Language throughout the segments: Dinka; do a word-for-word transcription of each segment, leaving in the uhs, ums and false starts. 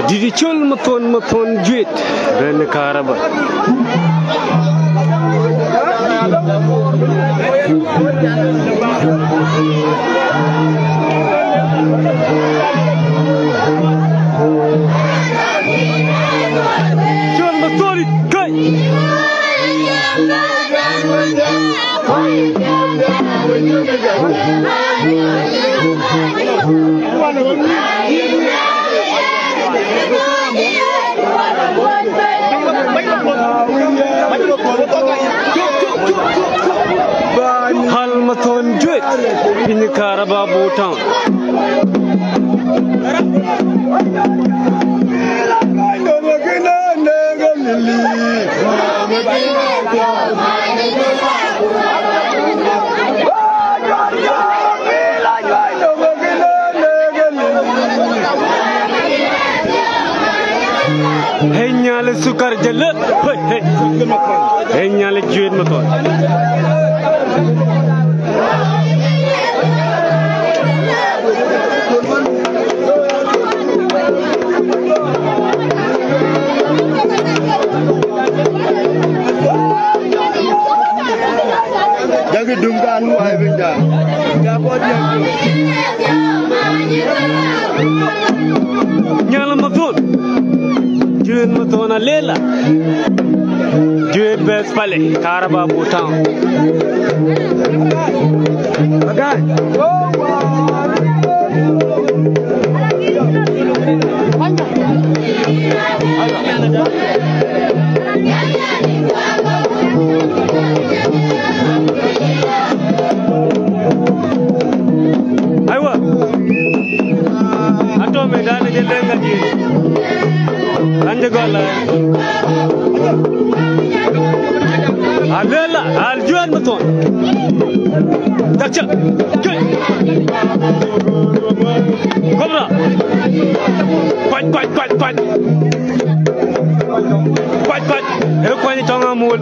Dït cɔl Mathon, Mathon Juet, bɛ̈n Karaba. Cɔl Mathon, kai. Hal Mathon Juet, piny Karaba Bor Town. Hey, nyale sukar jale. Hey, hey. Hey, nyale Juet Mathon. Jagi dum kan wai bin ja. Nyal Mathon. Juet Mathon Alela. Juet best pale. Karaba Bor Town. Agai. Aiwa. Ato me dane je lenga di. Ande gola. Alela, al Juet Mathon. Tacha. Juet. Kobra. Kuany, kuany, kuany, kuany. Kuany, kuany. E kuany tɔŋ amul.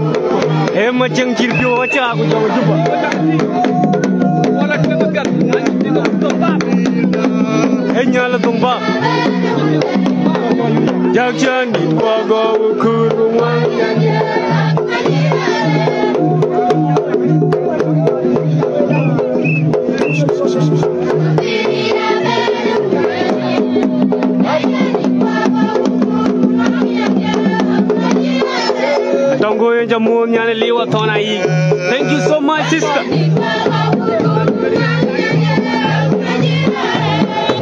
E ma cieŋ cir piu wa ca ku jɔŋ Juba. E nyal dum ba. Jak can dit wa go kur wa. Tongo yen jamuɔ̈th nyan Liwa Thon ayi. Thank you so much, sister.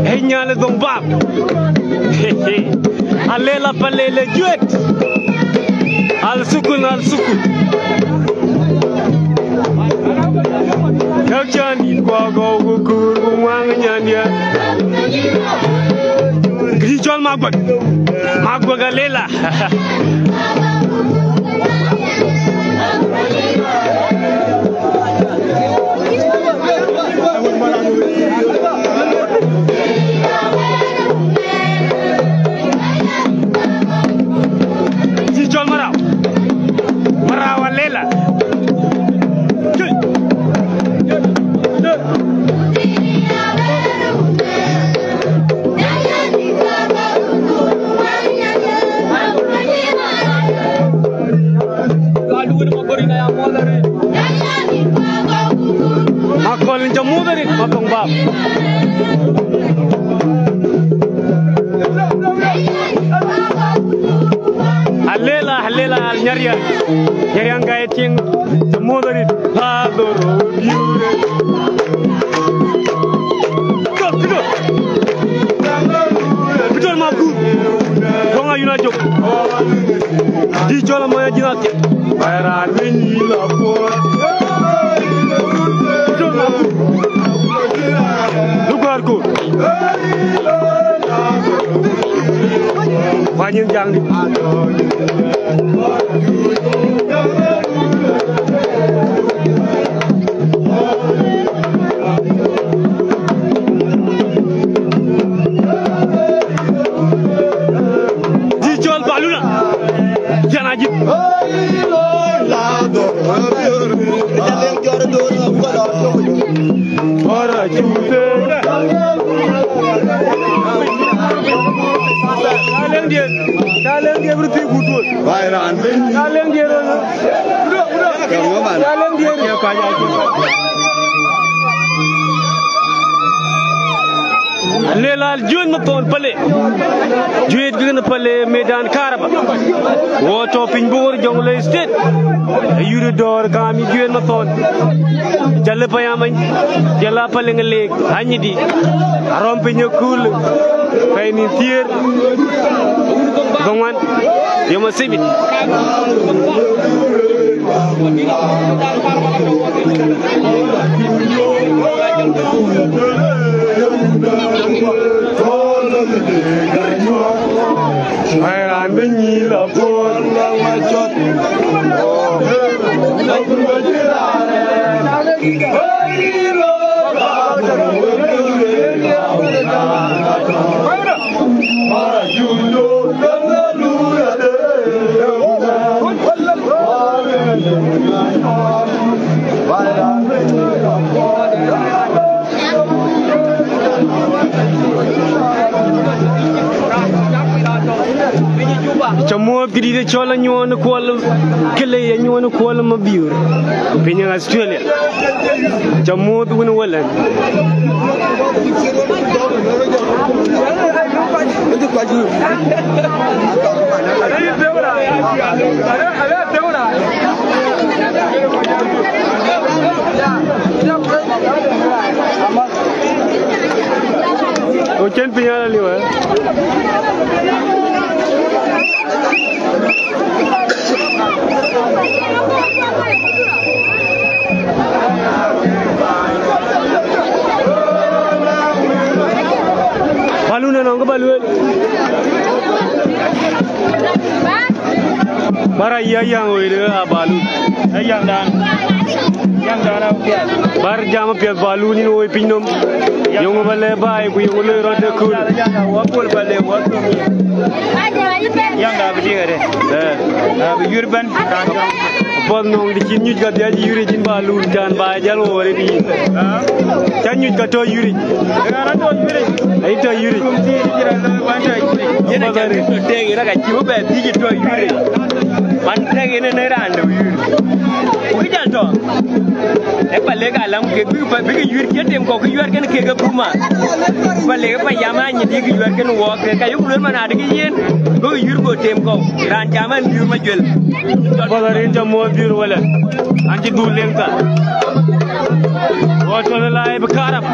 Hey, nyal dhoŋ bap. Alela palele Juet. Al sukun, al sukun. Kak can dit kua gɔu ku kuur ku ŋuaŋ nyan ya. Kï cɔl Maguek. Maguek Alela. Cï cɔl Marau. Marau Alela. Makol in ca muɔ̈th arït, Mathon bap. Alela, Alela, al Nyariaŋ. Nyariaŋ gai tiŋ, ca muɔ̈th arït. Adhoro diure. Kidor, kidor. Kidor Makur. Kɔŋ ayuna jok. Di jɔl amɔnya jina tiŋ. Kidor Makur. Lugɔ̈ɔ̈r ku. Kuany yen jaŋdï. Di cɔl Baluna. Jana jip. Alel al juëc Mathon Pale. Juëc gën Pale medan Karaba. Wo tɔ̈ piny Bor, Jonglei State. Ayut dɔ̈ɔ̈r kam yï juëc Mathon. Jal Payamany, jal a Pale Ŋelek, Anyidi. Arɔm piny ë kul. Pɛɛi nïn thiëër ku ŋuan. Yom Asibit. Ca muɔ̈ɔ̈th këdït ë cɔl Anyuɔɔn Kuɔl, këlë Anyuɔɔn Kuɔl Mabiöör, piny Australia. Ca muɔ̈ɔ̈th wën wëlën. Ku cïn piny ala liu, eh? Balun ënɔŋ kë ba lueel. Bara yï ayaŋ wëi de a Balun. Ayaŋdan. Ayaŋdan apiɛth. Bar jam apiɛth Balun yïn woi piny nɔm. Yöŋ ba lɛ baai ku yöŋ loi rɔt de kul. Wa pol ba lɛ wa. Ayaŋda bi diɛɛr. Eh. Abi yur ben. Apuɔth nɔŋ de cïn nyuc ka dhiac yuric yïn Balun, can ba jal woi rëër yïn. Ca nyuc ka tɔ̈ yuric. Ai tɔ̈ yuric. Yen acan kë tɔ̈ tëëk yen aka cï bï bɛ thiëc tɔ̈ yuric. Man tëëk yen ënë raan de yuric. Ku kë jal tɔ̈. Ë ba lek alam kek bïk, bïk yuɛ̈r cï tem kɔ̈u, kë yuɛ̈r kën kek ë buma. Ba lek ë Payam Anyidi kë yuɛ̈r kën wɔɔk kek, ka yok lueel man adï kë yen, bïk yuɛ̈r go tem kɔ̈u. Raan jam an, Biöör Majuel. Apuɔth arïn ca muɔ̈ɔ̈th Biöör wëlë. An cï dhuk leŋ thar. Wo tɔ̈ në laai bï Karaba.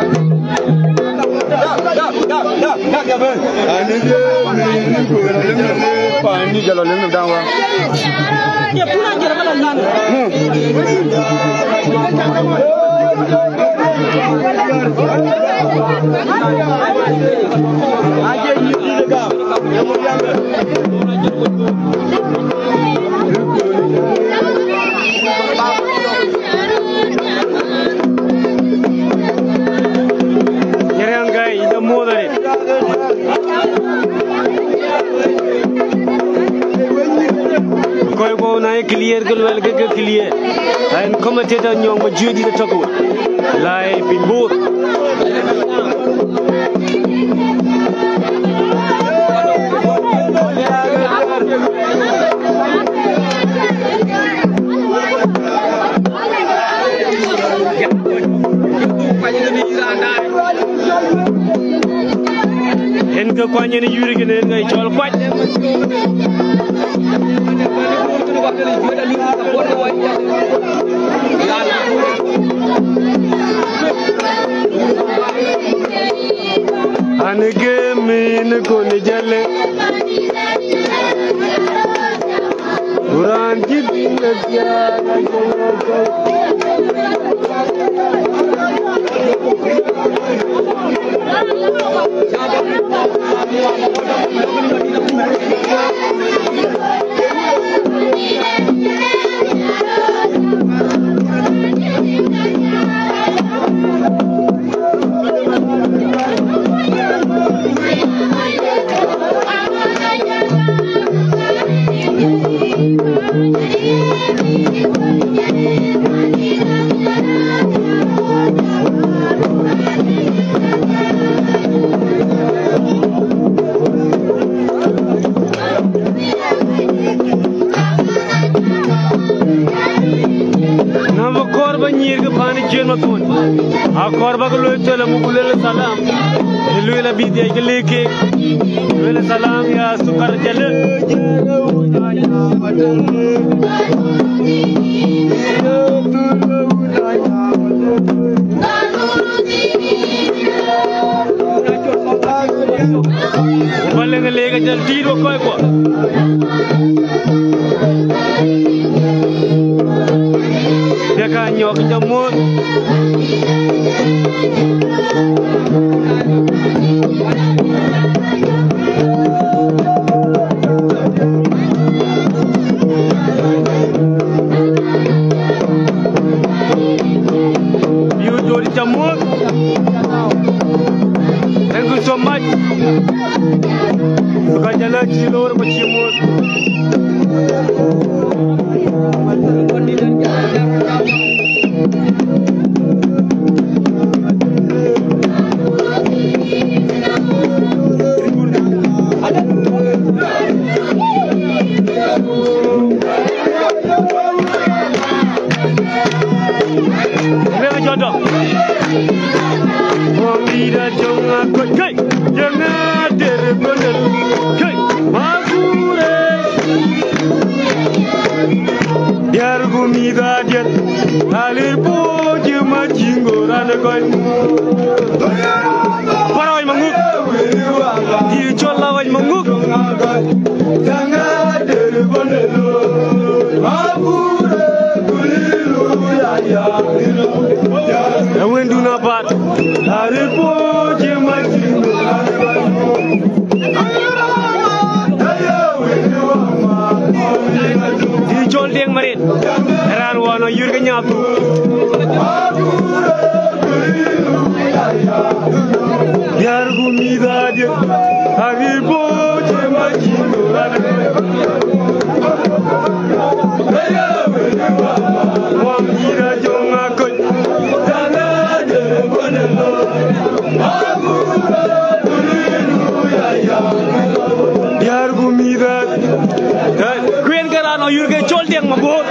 Nyariaŋ Gai, yïn ca muɔ̈ɔ̈th arëët. Kɔc kɔ̈u na ye clear ke luɛl ke ke clear. Ɣɛn commentator Nyɔŋ Majuëc dït ë tɔ̈ ke we. Laai piny Bor. Yen ke kuany yen yuric, yen ke cɔl kuac. An gem in kɔn jale. Ku raan cï dhil ë thiaak. Nɔm akɔɔr ba nyïïr ke paan ë ciëën mathon. Akɔɔr ba ke lueel thël amuk ku lueel salam. Ë lueel abï dhiɛc ke lëk keek. Lueel salam ya sukar jale. Ba leŋ leek ajal dïït wek kɔc kuɔ. Piɛk anyɔk jɔ muɔ̈th. Biu jɔt jɔ muɔ̈th. Thank you so much. Ka jala cï lor ku cï muɔ̈th. Rek jɔt dɔ. Wang dïït a jöŋ a kɔc kei, jöŋ a der bɔ̈ nɛn kei, ma gure. Diäär ku mïth a diɛt, a lir puɔ̈u cï ma cï ŋoot raan ë kɔc. Parɔɔc maŋuk. Dïït cɔl la ɣɔc maŋuk. Ë wëndun apath. Dïït cɔl Deŋ Marit. Raan wään ɔ yur ke nyaathu. Diäär ku mïth a diɛt, a rir puɔ̈u cï ma cï ŋoot raan. Wang dïït a jöŋ a kɔc. Diäär ku mïth a, eh, kueen ke raan ɔ yur ke cɔl Deŋ Mabor.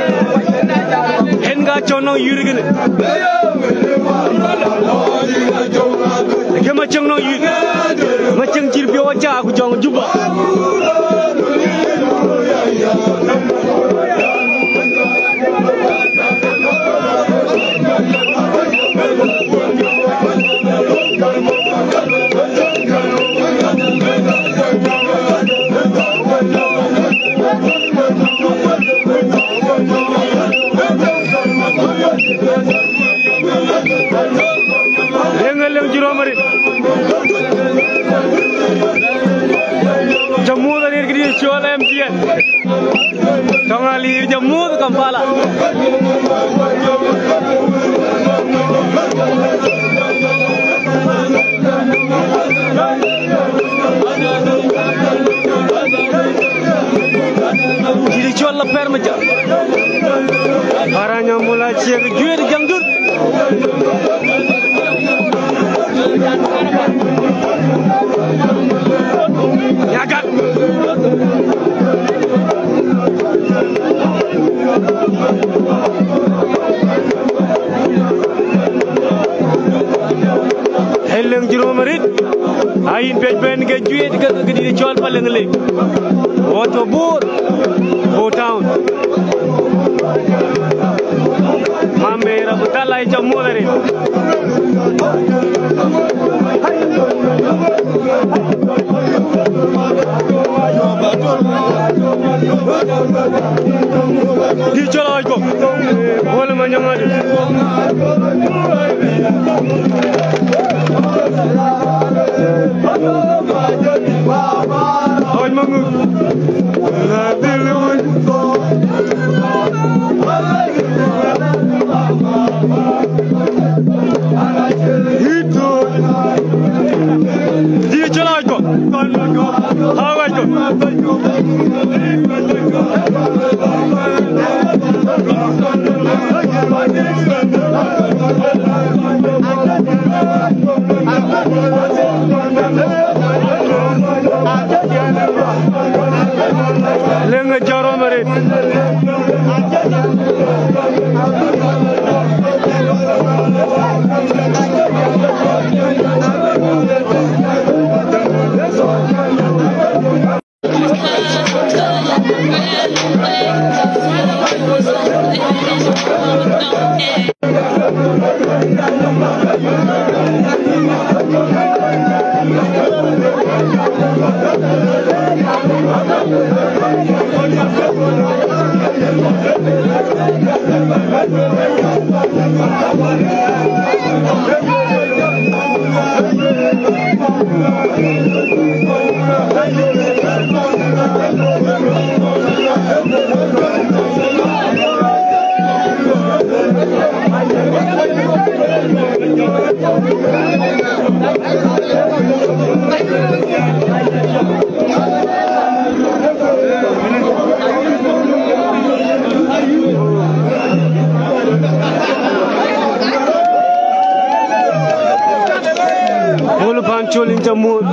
En ka cɔn nɔŋ yur kënë. Ke ma cieŋ nɔŋ yur. Ma cieŋ cït piɔ̈u aca ku jɔŋ Juba. Leŋ, leŋ jurom arëët. Jɔ muɔ̈th arëët këdï cɔl M T N. Tɔŋ Aliir jɔ muɔ̈th Kampala. Dïït cɔl la pɛr mi ca. Parany Amul acie ke juëët Jaŋdut. Nyagat. Ë leŋ jurom arëët, a yïn piac bɛ̈n ke juëët ke, ke dïït cɔl Paleŋ Lake. Wɔ tɔ̈ Bor, Bor Town. Mamer Abdallah, jɔ muɔ̈th arëët. Dïït cɔl Awäc Kɔ̈k. Wël ma nyɔŋ adï. Awäc Maŋuk. Dïït cɔl Awäc Kɔ̈k. Awäc Kɔ̈k. Bol Pancol, yïn ca muɔ̈th.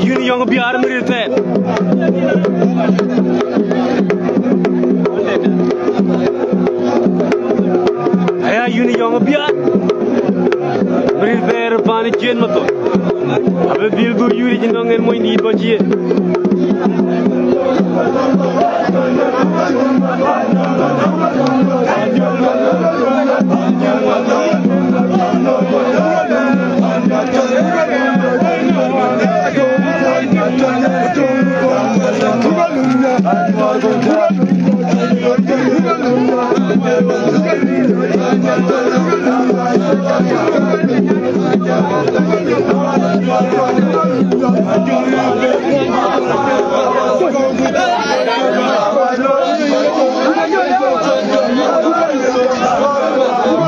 Yïn Yɔ̈ŋ Biaar, Marit Thɛɛr. Aya, yïn Yɔ̈ŋ Biaar, Marit Thɛɛr, pan Ciëën Mathon. Abï dhil dhuk yuric nɔŋ en mony dït bɔ̈ ciëën.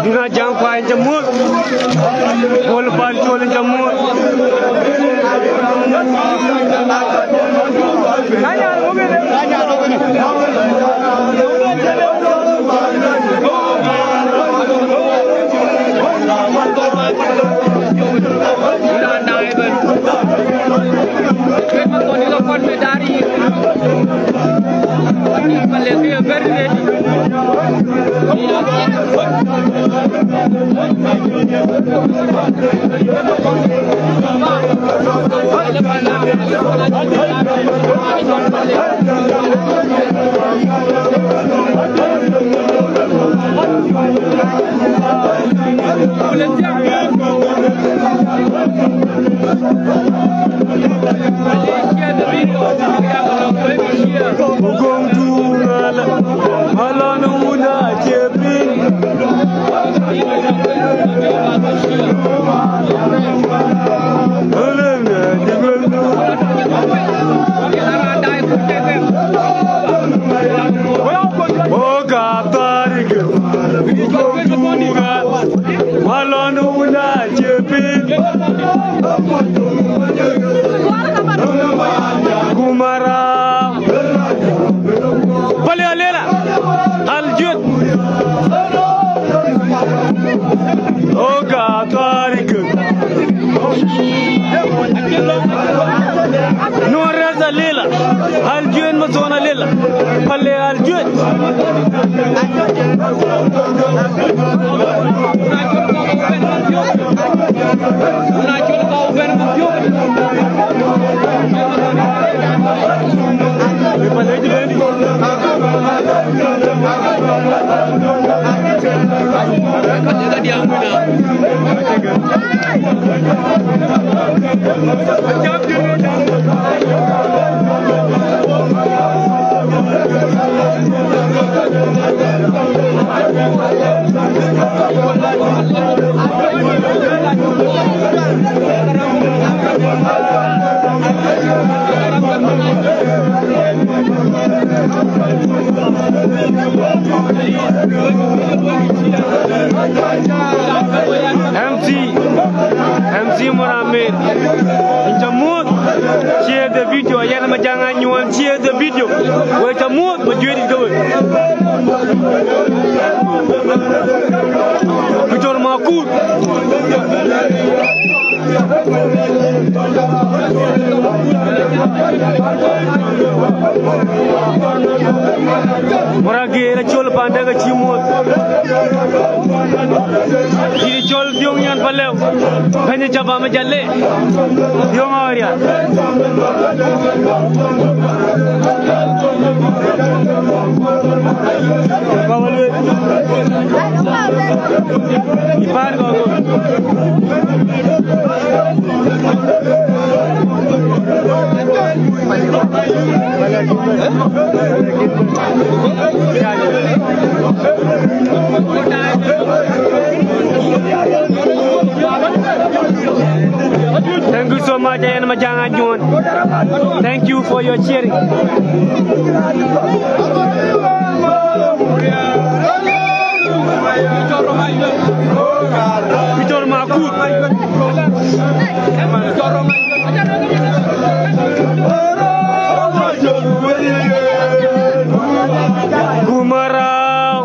Duna Jaŋ Kuany, ca muɔ̈th. Bol Pancol, ca muɔ̈th. Oga Tariq, Malon Wunda Chepi, Kumara, Pale Alela, Aljuet, Oga Tariq. Nuɔr Rɛth Alela, Aljuet Mathon Alela, Pale Aljuet. Yïn ca muɔ̈th. Share the video, yɛn Majaŋ Anyuɔɔn, share the video. Wek ca muɔ̈th, ma juëc dït ke we. Victor Makur. Muragir acol pande ke cï muɔ̈th. Cï col Thiöŋ Nyan Palëu. Bɛ̈ny Caba Majale. Thiöŋ Awaria. Baba Luel. Ipan kɔ̈k. Thank you so much, Ayan Majang Anyuon. Thank you for your cheering. Peter Makut. Kumarau.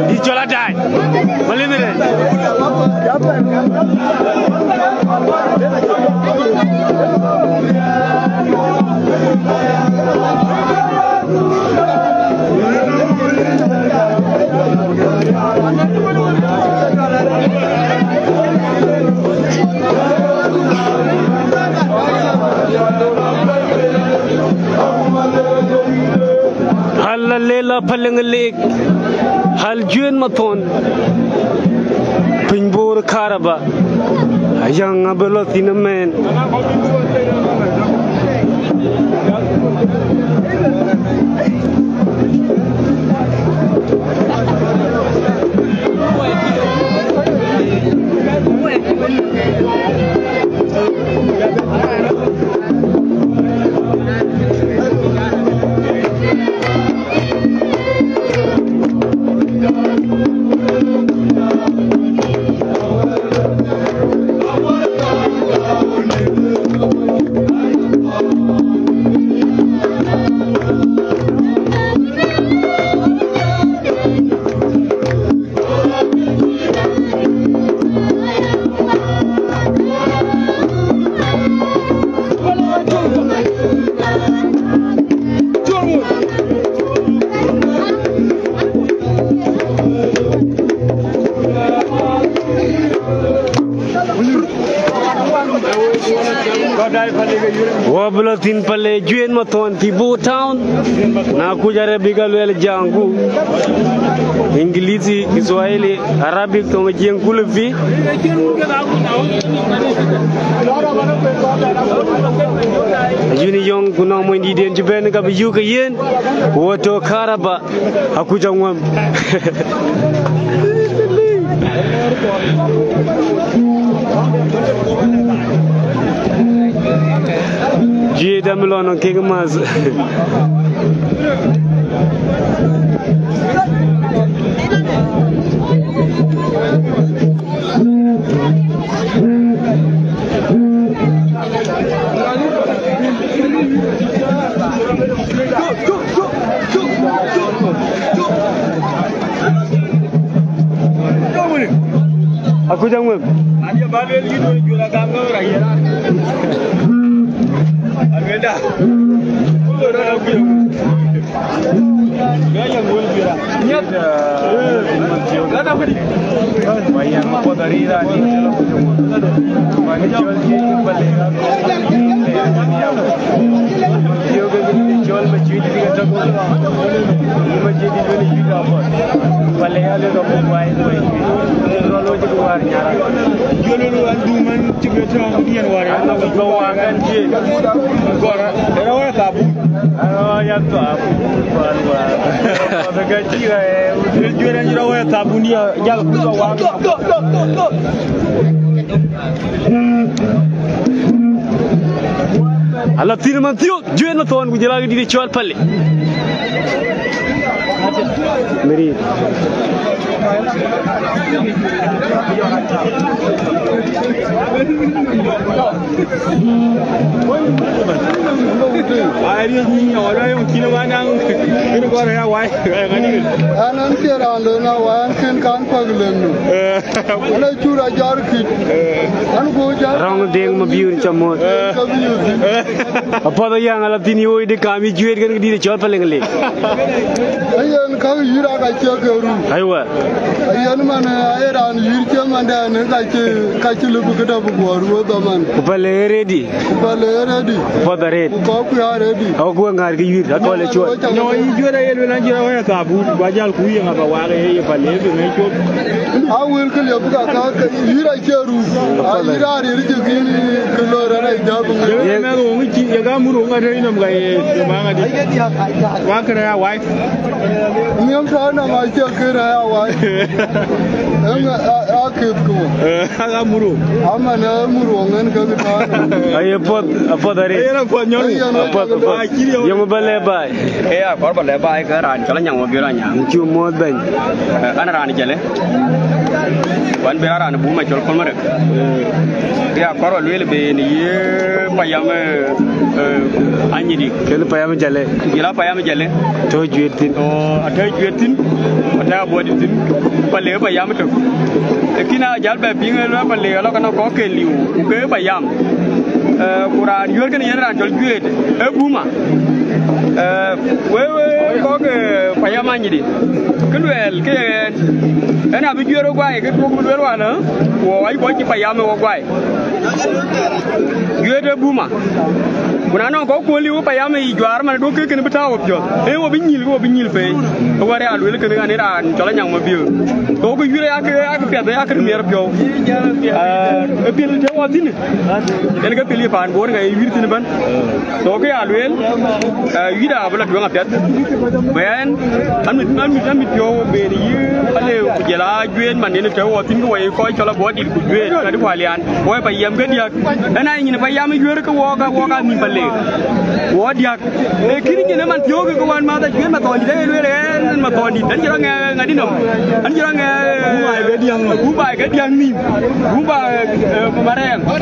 Dït cɔl Adai. Malëmërë. Hal Alela Palëŋ Leek, Hal Juëën Mathon, piny Bor Karaba, ayaŋ abï lɔ thïn ëmën. Wɔ bï lɔ thïn Palë Juëën Mathon, Pibor Town. Na kuc Arabic aluel jaŋku, English, Kiswahili, Arabic, thoŋ Jiëŋ kulu pi. Ayuni yɔŋ ku nɔŋ mony dït den cï bɛ̈n ka bï yuk ke yen, ku wɔ tɔ̈ Karaba. Akuc aŋuɛm. Jiëëc dam lɔ nɔŋ kek math. Akuc aŋuɛm. Ala thïn man thiök, juëc ma thɔ̈n, ku jël akë dït ë cɔl Pale. Meri. An, an cie raan lon awai, an kën kan päk lëŋ nu. An acur ajɔr kït. An ku jɔr. Rɔŋ Deŋ Mabiur ca muɔ̈th. Ka biur thïn. Apuɔth Ayaŋ ala thïn yoi de kam yï juëët kën kë dït ë cɔl Pale ŋic le. Ayen ka yïr aka cie ke ru. Aiwa. Ayen man, eh, aye raan yïr cie man dɛn, eh, ka cï, ka cï lëu bï këdë bï guɔ ruöth dhaman. Ku Pale ë ready. Ku Pale ë ready. Apuɔth arëët. Ku kɔ̈k kuï aa ready. Awä ku ŋaar kë yïr, akɔ̈l ë cuɔt. No, yï juëët aye luel an, cï rɔt wɛ̈ɛ̈r thaabun, ku ajäl ku yï ŋa ba waak ë ye Pale bï ŋic cop. A wël kë liep ka, ka, ka yïr acie ru. A yïr a riɛr cï kïn kë loi rɔt ai däp ŋic. Ye mɛnh woŋ cï, ye ka mur woŋ arëëc nɔm ka ye, ye ba ŋa dï. Wa kërë ya wai. Nhiëm tɔ̈ nɔm acie kërë ya wai. Eŋ a, a kith ku. Eh, aka mur woŋ. Aman, eh, mur woŋ en ke kë tɔ̈ nɔm. Aye puɔth, apuɔth arëët. Aye puɔth nyɔl. Apuɔth, apuɔth. Yeŋö ba lɛ̈k baai? Ee, akɔɔr ba lɛ̈k baai ke raan cɔl Anyaŋ Mabior Anyaŋ. Cu muɔ̈th bɛ̈ny. Eh, an raan Jale. Wan bï raan Buma cɔl Kolmarek. Ee, akɔɔr ba lueel bï në ye payam, eh, eh, Anyidi. Kën payam Jale. Ku jël a payam Jale. Tɔ̈ juëët thïn. Tɔ̈ atɔ̈ juëët thïn. Atɔ̈ abuɔdït thïn. Pale payam tök. Lakin a jäl bɛ piŋ ë lueel Pale alɔ kɛn kɔ̈k ke liu. Ku ke payam. Eh, ku raan yuëër kënë yen raan cɔl juëët. Ee Buma. Eh, we, we, kɔ̈k, eh, payam Anyidi. Kë luɛɛl ke yen, yen abï juëër wek guai, ke duɔ̈k bï lueel wään, eh? Wɔ, ai, wɔ cï payam ë wɔ guai. Juëët ë Buma. Ku na nɔŋ kɔ̈k kuɔ̈l liu payam ë yï juaar man, duɔ̈k ke kën bï tääu wɔ piɔ̈ɔ̈th. Ee wɔ bï nyïl, ke wɔ bï nyïl pei. Ë wär ya lueel kënë ɣɛn ë raan cɔl Anyaŋ Mabior. Ku kë yuëër ë yakë, yakë piɛth, yakë miɛr piɔ̈u. Eh, ë piɛth të wɔ thïn. Yen ke pil yï paan Bor ŋa ye wïïr thïn ëbɛ̈n. So kë ya lueel, eh, wïïr abï lɔ tueŋ apiɛth. Bɛ̈n, amit, amit, amit piɔ̈u ben yï Pale ku jël a juëët man yen të wɔ thïn ke wɔ ye kɔc cɔl abɔ̈ dït ku juëët ka dï ku alian. Wɔ ye payam ke diäk. Ëna nyin payam yuëër ke wɔ ka, wɔ ka nhïïm Pale. Wɔ diäk. Ee, kïn nyin ë man thiöök ke wän mäth ajuëc Mathɔndït, ee lueel ë ɣɛn Mathɔndït, an cï rɔt ŋɛk ŋadï nɔm, an cï rɔt ŋɛk, eh, Bumbai ke diäŋ nïïm, Bumbai, eh, Marɛɛŋ, ku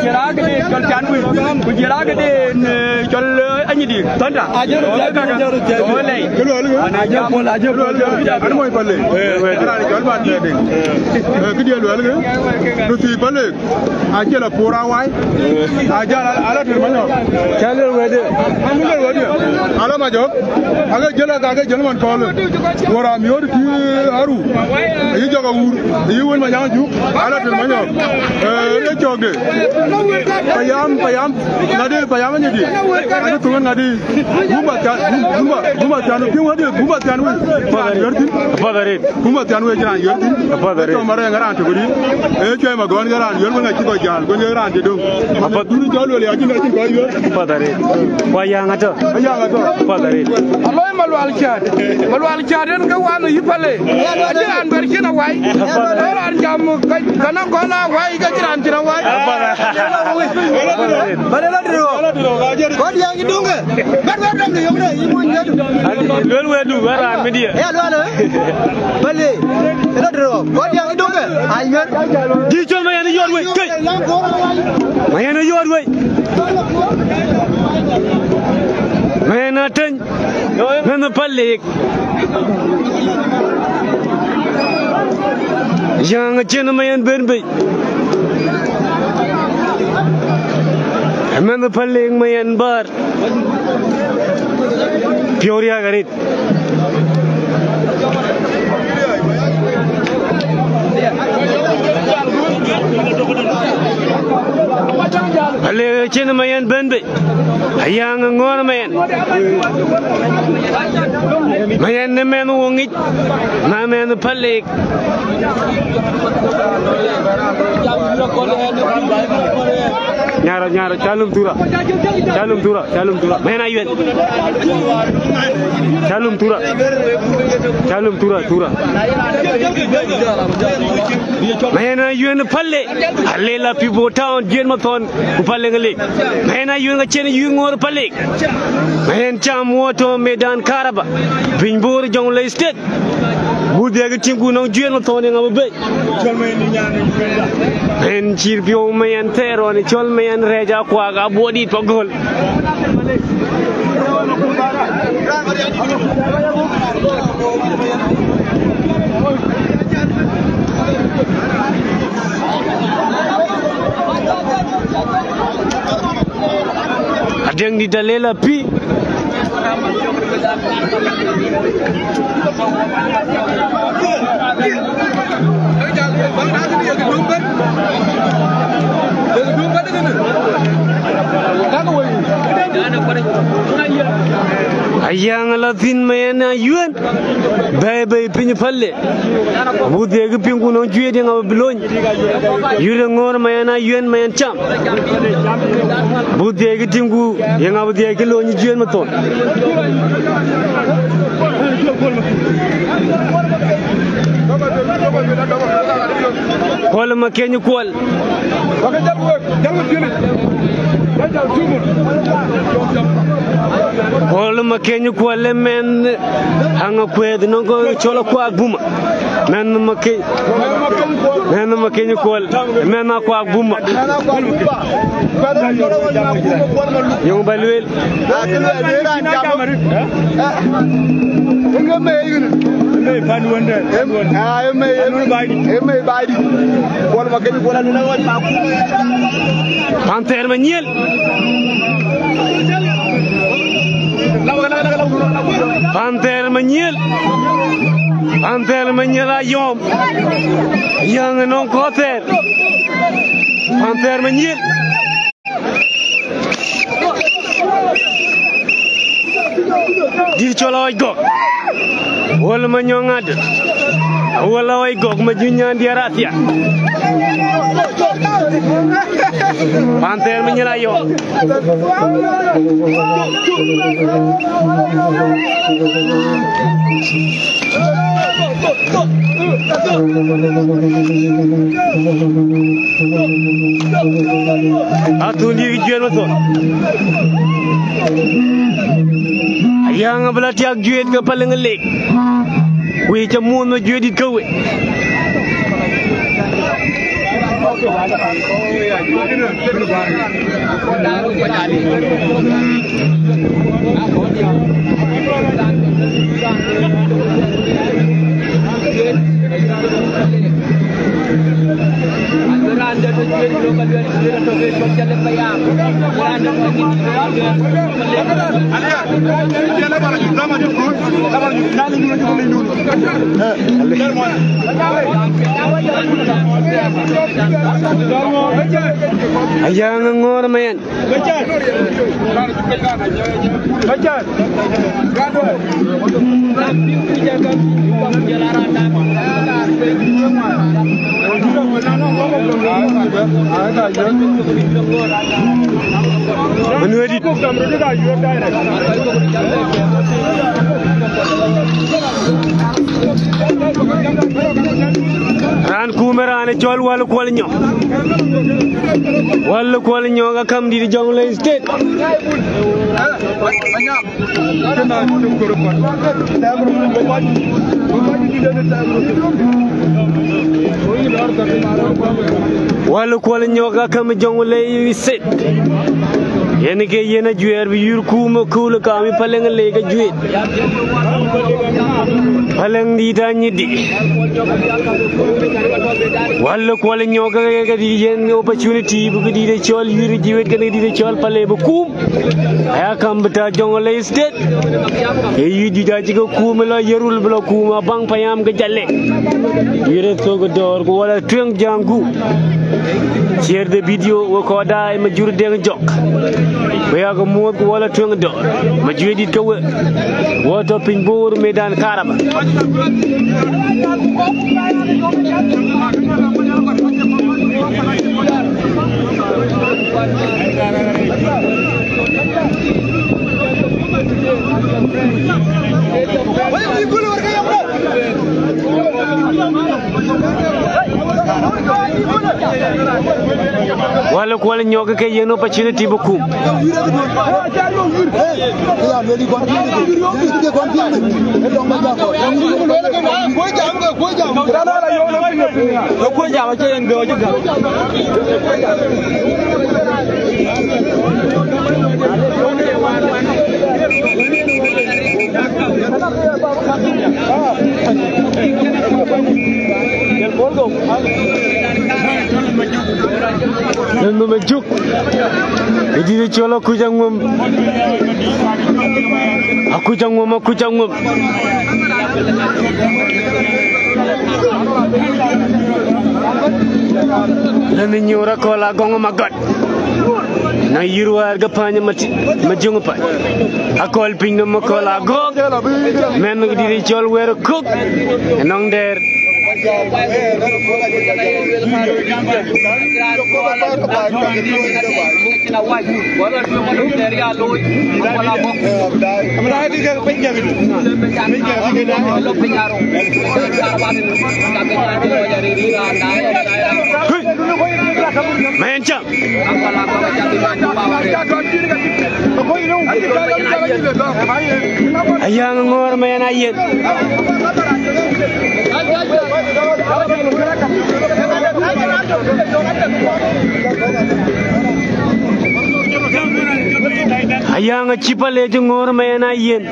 jël a këde cɔl Can Wei, ku jël a këde, eh, cɔl, eh, Anyidi, Thɔnda. Ajël, ajël, ajël, ajël. Ɣöö lɛi. Kë lueel kë? Ajël, ajël, ajël. An mɔc Pale. Eh, raan cɔl Ban Bɛ̈ɛ̈diŋ. Eh, këdiɛ̈ lueel kë? Röt thii Pale. Acï la puur awai. Ajal ala tïr manyɔk. Cä luel wɛ̈tde. Amu luel wɛ̈tde. Ala majɔk. Ake jël aka ke jël man kɔl. Wora miööt tï aru. Ayi jɔk awur. Ayi wën manyaŋ juk. Ala tïr manyɔk. Eh, ye cɔkde. Payam, payam. Ŋadi, payam Anyidi. Ake thuŋ ŋadi. Bumba thian, bumba, bumba thian. Piŋ wɛ̈tde, bumba thian wïc. Thian yɔ̈r thïn. Apuɔth arëët. Bumba thian wïc raan yɔ̈r thïn. Apuɔth arëët. Tɔ̈ Marɛɛŋ raan tök rït. Ee cuɛi Magɔ̈ɔ̈n ke raan yɔ̈r wën acï kɔc jäl, wën ye raan cï döŋ. Apuɔth. Dun cɔl luel ya cïn, acïn kɔc yɔ̈r. Apuɔth arëët. Ku Ayaŋ atɔ̈. Ayaŋ atɔ̈. Apuɔth arëët. Aloi Malual Cäät. Malual Cäät en ke wan yï Pale. Acï raan bɛ̈r cïn awai. Apuɔth arëët. Ee raan jam ka, ka na kɔn awai, ka cï raan cïn awai. Apuɔth arëët. Pale la dït rɔɔk. Kɔc diäk yï duŋkë. Bɛ̈t wɛ̈t dɔm de yök de, yï mony wɛ̈t. Luel wɛ̈tdu, wɛ̈t raan mi diɛ̈. Ee, alual, ee? Pale, ee la dït rɔɔk. Kɔc diäk yï duŋkë. Ai, wɛ̈t. Dï cɔl Mayen yɔt wei, kei. Mayen yɔt wei. Mayen ateny. Mɛnh Pale. Yäŋ acïn Mayen ben bei. Mɛnh Pale Mayen bäär. Piɔ̈u riääk arëët. Pale. Cïn Mayen bɛ̈n bei. Ayaŋ ŋɔ̈ɔ̈r Mayen. Mayen në mɛnh wɔ ŋic, na mɛnh Paleek. Nyarɔ, nyarɔ, calum thura. Calum thura, calum thura. Mayen Ayuën. Calum thura. Calum thura, thura. Mayen Ayuën Paleek. Alela people town, Jiëën Mathɔn, ku Paleek Leek. Mayen Ayuën ka cïn yï ŋɔ̈ɔ̈r Paleek. Mayen cam wɔ tɔ̈ medan karaba. Piny Bor Jonglei State. Wudhiɛk tïŋ ku nɔŋ Jiëën Mathɔn ë ŋa bï bei. Mayen cït piɔ̈u Mayen thɛɛr ɣɔn cɔl Mayen rɛɛc akuak abuɔdït pa göl. Adeŋdït Alela pï. Ayaŋ la thïn Mayen Ayuën. Bɛ̈ɛ̈i bei piny Paleek. Abuk dhiëëk piŋ ku nɔŋ cuëëc ë ŋa bï lony. Yït ë ŋɔ̈ɔ̈r Mayen Ayuën Mayen cam. Abuk dhiëëk tïŋ ku ye ŋa bï dhiëëk lony Jiëën Mathɔn. Kuɔl Makeny Kuɔl. Kuɔl Makeny Kuɔl ë mɛnh Aŋakuëëth nɔŋ kɔc cɔl Akuak Buma. Mɛnh Makeny, mɛnh Makeny Kuɔl, mɛnh Akuak Buma. Yöŋ ba lueel. Panther Manyiel. Panther Manyiel. Panther Manyiel ayɔm. Yäŋ nɔŋ kɔ̈th thɛɛr. Panther Manyiel. Dït cɔl Awɔc Gɔ̈k. Wöl Manyɔŋ Adöt. Wöl Awɔc Gɔ̈k ma juny nyan diɛɛr athia. Panther Manyiel ayɔm. Athundït Jiëën Mathɔn. Ayaŋ abï la tiak juëët ke Paleek Leek. Wëi ca muɔ̈th ma juëëtdït ke we. Ayaŋ ŋɔ̈ɔ̈r Mayen. Manuëëdït. Raan kuum ë raan ë cɔl Wäl Kuɔl Nyɔk. Wäl Kuɔl Nyɔk akämdït Jonglei State. Wäl Kuɔl Nyɔk akäm Jonglei State. Yen ke yen ajuɛɛr bï yïr kuum ë kööl ë kaam ë Palëŋ ë leec ajuëc. Palëŋ dït anyïtdï. Wal ë Kuɔl Nyɔk ke ke dït yen opportunity bï këdït ë cɔl yïr jiwet kën këdït ë cɔl Palë bï kuum. Aya kam bï tääu Jonglei State. Ee yï juëc acï ke kuum ë lɔ Yirol bï lɔ kuum abaŋ payam ke Jalle. Yïr ë thök ë dɔ̈ɔ̈r ku wal ë tueŋ jaŋku. Share the video, we kɔc daai Majur Deŋ Jɔk. We yak muɔ̈th ku wal ë tueŋ ë dɔ̈ɔ̈r. Majur dït ke we. Wɔ tɔ̈ piny Bor medan Karaba. Wal ë Kuɔl Nyɔk ke yen opportunity bï kuum. Në nhom ë juk. Ë dït ë cɔl akuc aŋuɔm. Akuc aŋuɔm, akuc aŋuɔm. Lënë nyuur akɔ̈l agɔŋ ë magɔt. Na yïr wäär ke päny ë mati, ma jöŋ ë päny. Akɔ̈l piny nɔm akɔ̈l agɔ̈k. Mɛn ë dït ë cɔl wɛ̈ɛ̈r ë kök. Ë nɔŋ dɛɛr. Mɛn cam. Ayaŋ ŋɔ̈ɔ̈r mɛn ayen. Ayaŋ acï Palë cï ŋɔ̈ɔ̈r mɛn ayen.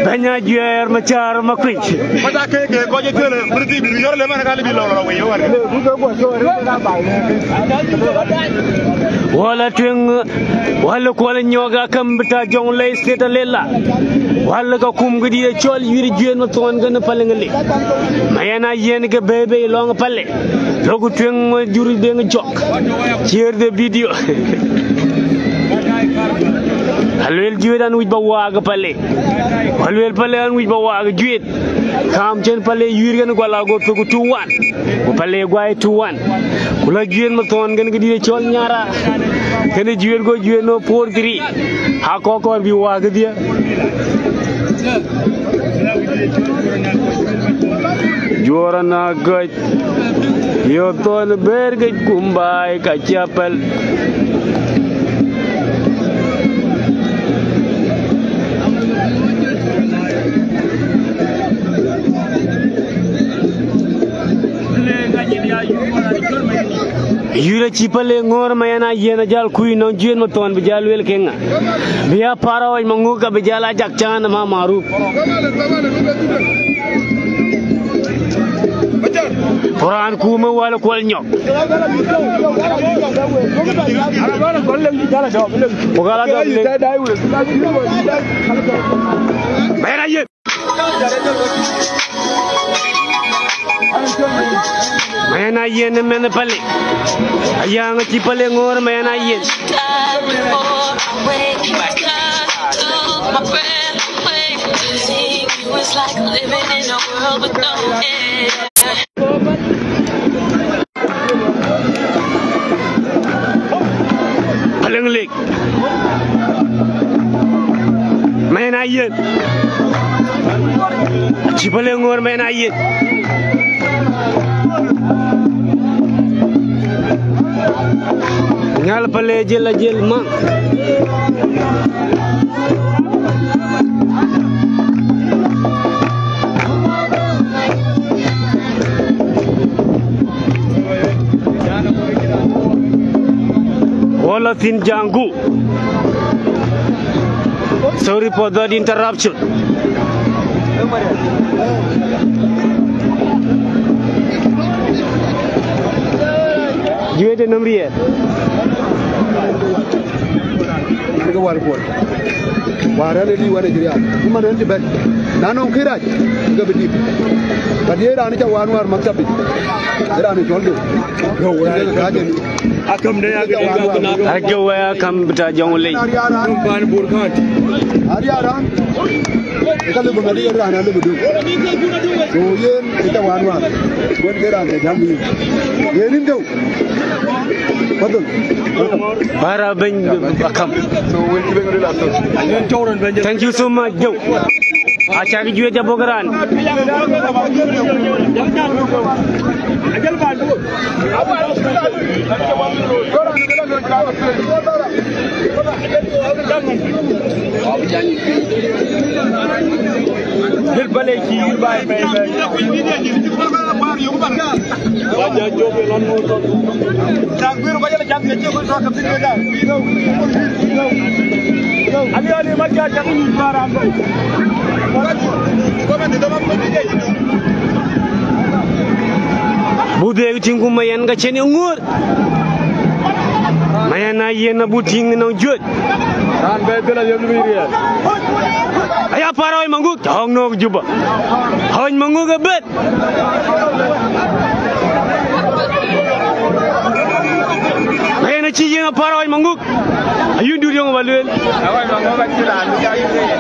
Bɛ̈ny ajuɛɛr Macäär Makuëc. Wal atueŋ, wal ë Kuɔl Nyɔk akäm bï tääu Jonglei State alel la. Wal ka kum këdït ë cɔl yïr juëc Mathɔn kën Palëŋ alel. Mayen ayen ke bɛ̈ɛ̈i bei lɔŋ Palë. Lok tueŋ Majur Deŋ Jɔk. Share the video. Aluel juëc an wïc ba waak Palë. Aluel Palë an wïc ba waak juëc. Kaam cïn Palë yïr kën guɔ la go thök two one. Ku Palë guai two one. Ku la juëc Mathɔn kën këdït ë cɔl Nyara. Kën juëc go juëc no four three. Akɔkɔr bï waak kedhie. Juɔr ana gɔc. Yo thon ber ke kum baai ka cä pɛl. Yïr acï Palë ŋɔ̈ɔ̈r mɛn ayen ajäl kuc nɔŋ juëc Mathɔn bï jäl lueel ke ŋa. Bï ya Parɔɔc maŋuk ka bï jäl ajak caan ë ma Maruf. Ku raan kuum ë wal Kuɔl Nyɔk. Ku gala dɔm lëŋ. Mɛn ayen. Mɛn ayen ë mɛn Palë. Ayaŋ acï Palë ŋɔ̈ɔ̈r mɛn ayen. Palëŋ lek. Mɛn ayen. Acï Palë ŋɔ̈ɔ̈r mɛn ayen. Nyal Palë jël ajël maŋ. Thin Jangu. Sorry for that interruption. Juëc de nɔm riɛɛr. An ke wal kuɔl. Wäär an e lii wan e cï rial. Ku man en cï bɛ̈n. Na nɔŋ kërac, ke bï dït. But ye raan ca wan wäär maktabi. Ye raan cɔl de. Akam de ya ke Ake wɛ̈ɛ̈r akam bï ta jɔŋ lei. Pan Burkan. Ariaran. Ka lëbï ŋadï raan a lëbï döŋ. So yen ë ca wan wan. Wen ke raan ke jam yïn. Yen in döŋ. Fadhal. Welcome. Bara bɛ̈ny akam. Thank you so much, Joe. Acak juëc abɔk raan. Bu dhëëk tïŋ ku Mayen ka cïn ye ŋuɔ̈ɔ̈r. Mayen Ayen abuk tïŋ nɔŋ juëc. Raan bɛ dhil ayök lupiny riɛl. Aya Parɔɔc Maŋuk, cɔk nɔ̈k Juba. Parɔɔc Maŋuk ë bɛ̈n. Yen acï yen a Parɔɔc Maŋuk. Ayï dut yɔŋ ba lueel. Parɔɔc Maŋuk acï raan bï jal yök yen.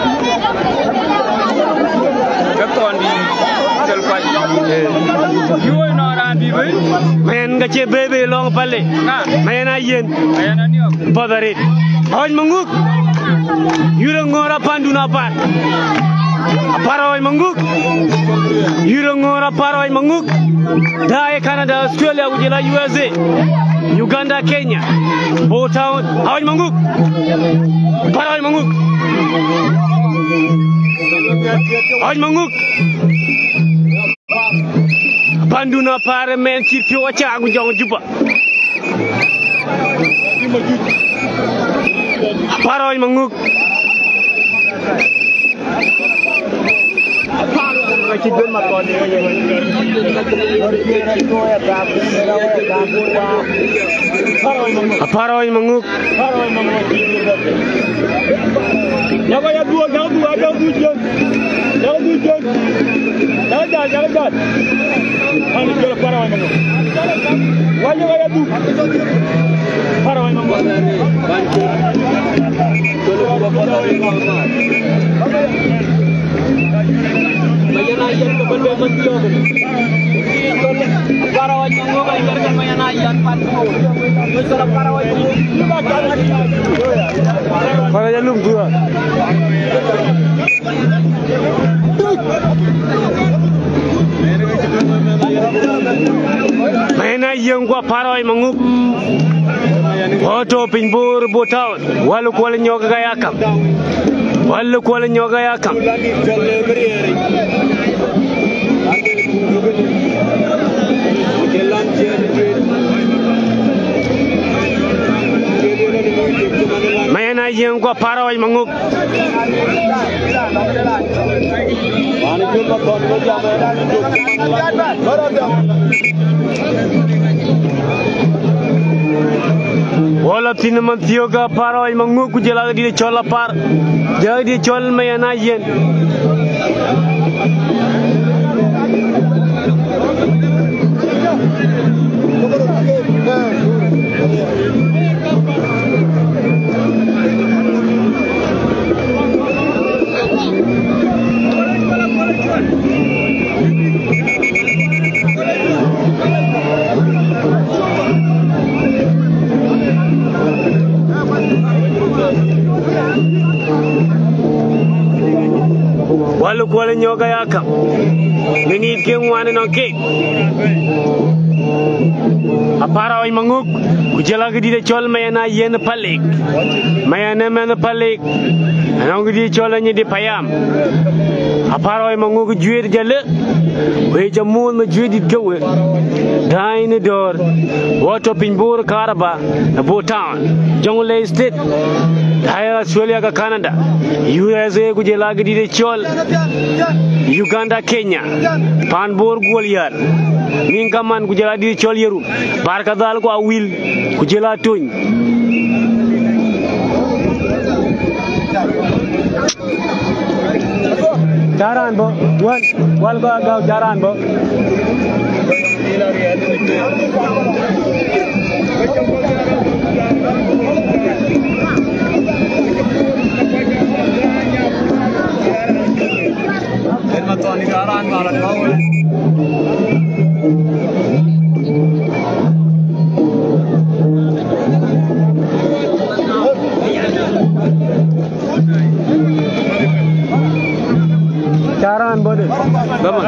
Ke thɔn dï tel kuany. Yï woi nɔn raan bï bɛ̈n. Mayen ka cie bebe lɔŋ pale. Ŋa? Mayen Ayen. Mayen Aniɔk. Path arëët. Parɔɔc Maŋuk. Yï röt ŋɔ̈ɔ̈r apandun apar. Parɔɔc Maŋuk. Yï röt ŋɔ̈ɔ̈r a Parɔɔc Maŋuk. Daai Canada, Australia, ku jɔl a U S A, Uganda, Kenya. Bo Town. Parɔɔc Maŋuk. Parɔɔc Maŋuk. Parɔɔc Maŋuk. Apandun apar ë mɛn cït piɔ̈u acak ku jɔŋ Juba. Parɔɔc Maŋuk. Parɔɔc Maŋuk. Nyɔk kɔc adhuɔ̈k, nyɔk dhuɔ̈k, nyɔk dhuɔ̈k ciëën. Nyɔk dhuɔ̈k ciëën. Nyɔk jal, nyɔk jal. An jɔl Parɔɔc Maŋuk. Wanyë kɔc adhuk. Parɔɔc Maŋuk. Parɔɔc Maŋuk. Parɔɔc alum dhua. Mayen Ayen ku a Parɔɔc Maŋuk. Ku tɔ̈ piny Bor, Bo Town. Wal Kuɔl Nyɔk ka ya kam. Wal Kuɔl Nyɔk ka ya kam. Mayen Ayen ku a Parɔɔc Maŋuk. Wala thïn man thiɔ̈k a Parɔɔc Maŋuk ku jɔl a dït cɔl apar. Jɔl a dït cɔl Mayen Ayen. Wal Kuɔl Nyɔk aya kam. Minit ke ŋuan ënɔŋ keek. Apar Awany Maŋuk, ku jɔl a këdït ë cɔl Mayen Ayen Palik. Mayen ë mɛnh Palik. Ënɔŋ këdït cɔl Anyidi Payam. Apar Awany Maŋuk juëët jëlë. Wëi ca muɔ̈th ma juëëtdït ke we. Däny në dɔ̈ɔ̈r. Wɔ tɔ̈ piny Bor Karaba, në Bor Town, Jonglei State. Däny Australia ka Canada, U S A, ku jɔl a këdït ë cɔl Uganda, Kenya. Pan Bor Guɔl Yär. Nïn kaman ku jɔl a dït ë cɔl Yerum. Barkadhal ku Awil, ku jɔl a Tony. Caran bɔ̈, wal, wal kɔc agäu caran bɔ̈. Caran bɔ̈ de. Tamam.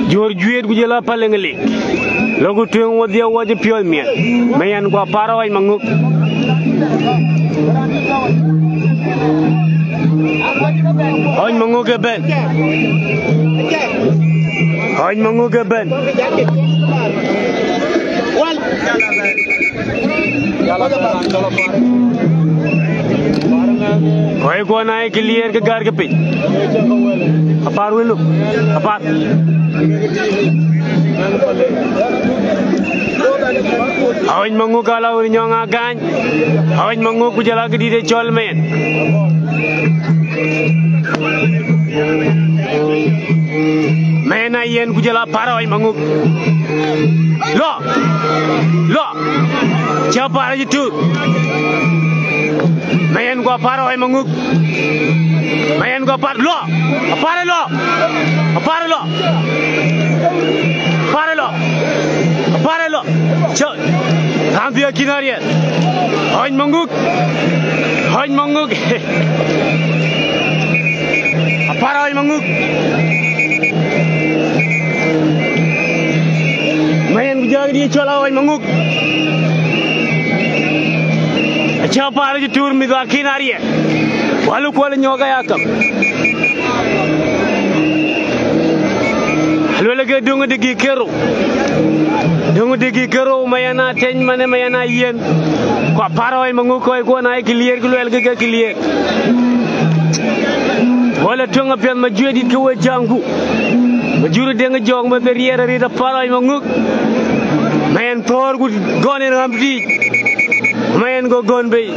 Jɔ̈ɔ̈r juëët ku jɔl a Paleŋ lik. Lɔku tueŋ wodhie wɔ cï piɔ̈ɔ̈th miɛt. Mayen ku Apar Awany Maŋuk. Awany Maŋuk ëbɛ̈n. Awany Maŋuk ëbɛ̈n. Kɔc kuɔn aa ye clear ke gäärkë piny. Apar wëlu. Apar. Awany Maŋuk ka la wër nyɔŋ agany. Awany Maŋuk ku jɔl a këdït ë cɔl Mayen. Mayen Ayen ku jɔl a Apar Awany Maŋuk. Lɔ. Lɔ. Cä Apar cï tuut. Mayen ku Apar Awany Maŋuk. Mayen ku Apar lɔ. Apar lɔ. Apar lɔ. Apar lɔ. Apar lɔ. Cä. Raan dhiëëk kïn ariɛt. Awany Maŋuk. Awany Maŋuk. Apar Awany Maŋuk. Mayen ku jɔl a këdït cɔl Awany Maŋuk. Acä Apar cï tuur mïth wa kïn ariɛt. Wal Kuɔl Nyɔk aya kam. Aluel ke döŋ dïgïk kerou. Döŋ dïgïk kerou Mayen Ateny manë Mayen Ayen. Ku Apar Awany Maŋuk kɔc kuɔn aa ye clear ku luɛlkï ke clear. Wal ë tueŋ apiɛth ma juëëtdït ke we cäŋku. Ma jur deŋ jɔɔk ma dhil riɛɛr arëët Apar Awany Maŋuk. Mayen thɔ̈ɔ̈r ku gɔn en ɣäm tiic. Mayen go gɔn bei.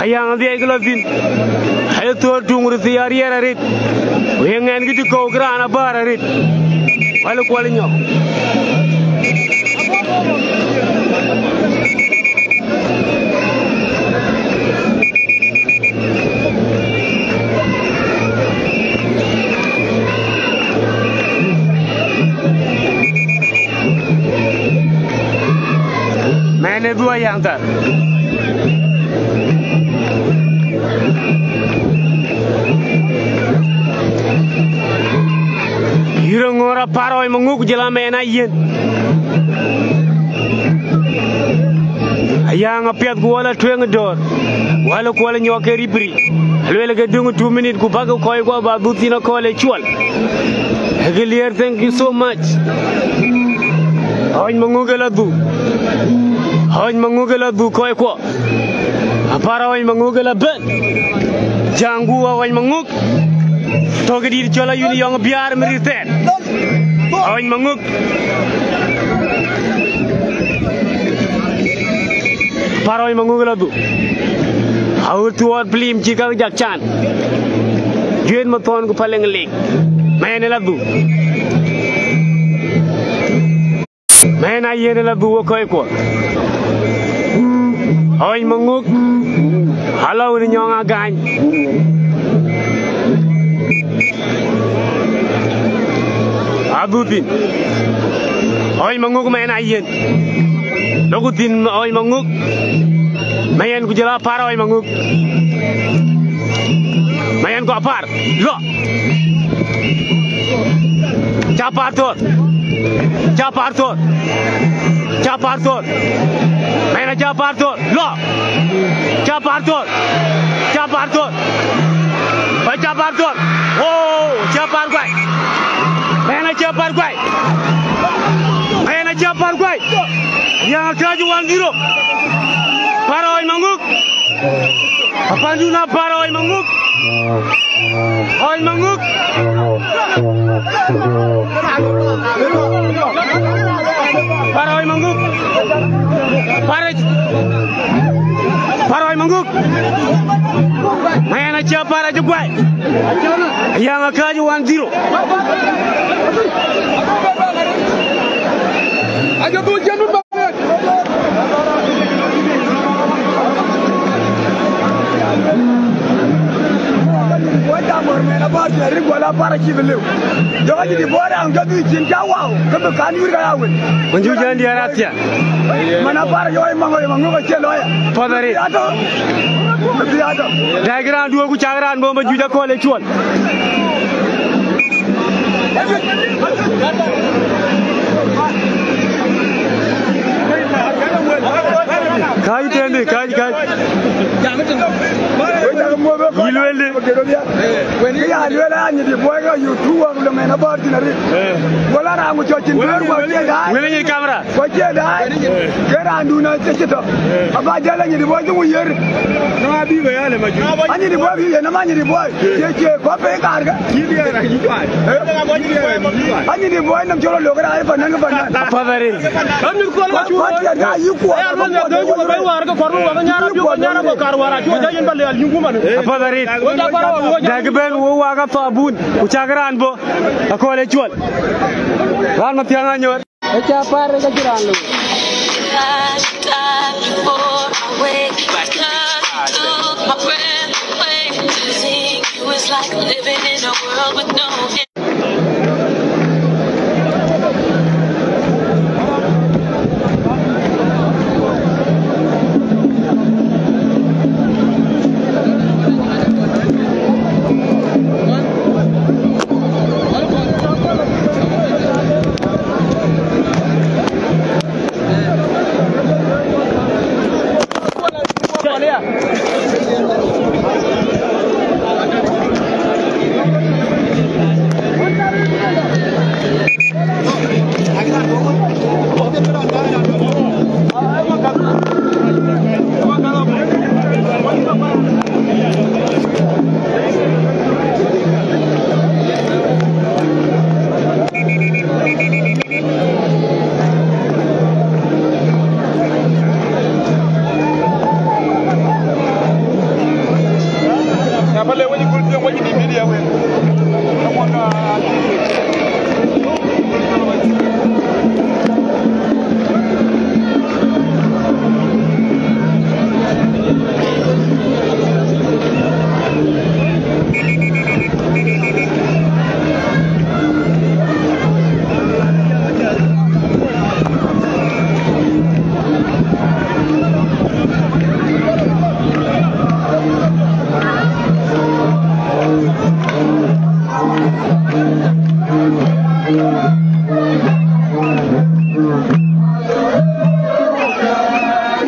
Ayaŋ adhiɛc ke lɔ thïn. Aye thɔ̈ɔ̈r tuŋ röt thii ariɛɛr arëët. Ku ye ŋɛn kë cï kɔ̈u ke raan abäär arëët. Wal Kuɔl Nyɔk. Mɛn ë dhuɔ̈k yäŋ thar. Yïn röt ŋoot Apar Awany Maŋuk ku jɔl a Mayen Ayen. Ayaŋ apiɛth ku wal atueŋ dɔ̈ɔ̈r. Wal Kuɔl Nyɔk ke ripri. Aluel ke döŋ two minute ku bäk kɔc kuɔ ba dhuk thïn akɔ̈l ë cuɔl. Ë clear, thank you so much. Awany Maŋuk ë la dhuk. Awany Maŋuk ë la dhuk kɔc kuɔ. Apar Awany Maŋuk ë la bɛ̈n. Jaŋku Awany Maŋuk. Tɔ̈ këdït cɔl Ayun Yɔŋ Biaar Mïrïthɛɛr. Awany Maŋuk. Apar Awany Maŋuk ë la dhuk. Awut thuɔɔt pilim cï ka jak can. Juëët Mathɔn ku Paleŋ lik. Mayen ë la dhuk. Mɛn Ayen la bï wek kɔckuɔ. Ɣɔc Maŋuk, alɔ wën nyɔŋ agany. Abï thïn. Ɣɔc Maŋuk Mɛn Ayen. Lɔku thïn Ɣɔc Maŋuk. Mɛn ku jɔl apar Ɣɔc Maŋuk. Mɛn ku apar. Lɔ. Ca par thor. Ca par thor. Ca par thor. Mɛn aca par thor. Lɔ. Ca par thor. Ca par thor. Ba ca par thor. Wo, ca par guai. Mɛn aca par guai. Mɛn aca par guai. Yang akäc one zero. Par Ɣɔc Maŋuk. Apandun apar Ɣɔc Maŋuk. Ɣɔc Maŋuk. Par Ɣɔc Maŋuk. Par, par Ɣɔc Maŋuk. Mɛn aca par acï guai. Yang akäc one zero. Wek jam wär mɛn apar cï rik guɔl apar acï bï lëu. Jɔk acï dï bɔɔr raŋ jɔ dhïc cin ca wau, ke bï kan yur ka ya wën. Wën juc ɛn diɛɛr athia. Man apar jɔ ë maŋ ë maŋ ŋök acie lɔɔya. Puɔth arëët. Bï atɔ. Bï atɔ. Dɛɛk raan duöör ku cak raan bɔ̈ ma juc akɔ̈l ë cuɔl. Kääc tëndï, kääc, kääc. Yï lueel dï? Kë ya lueel an, nyin dï buɔi ka yuk tu wak lëŋ ɛn abɔ̈ tïn arëët. Wala raan ku cɔc cïn duëër wak cie daai. Wël nyin kamera. Ku acie daai. Ke raandun acï tɔ. Aba jäl anyin dï buɔi cï ku yer. Anyin dï buɔi bï yen, ama nyin dï buɔi. Cie, cie, kɔp piny kaarkë. Anyin dï buɔi nɔm cɔl lok raan ë panan ke panan. Apath arëët. Kuat, kuat, ya, ya, yï kuɔɔr. Apath arëët. Dɛɛk bɛ̈n wo wak athabun, ku cak raan bɔ̈, akɔ̈l ë cuɔl. Raan Mathiaŋ Anyor. Aca par ka cï raan lëu.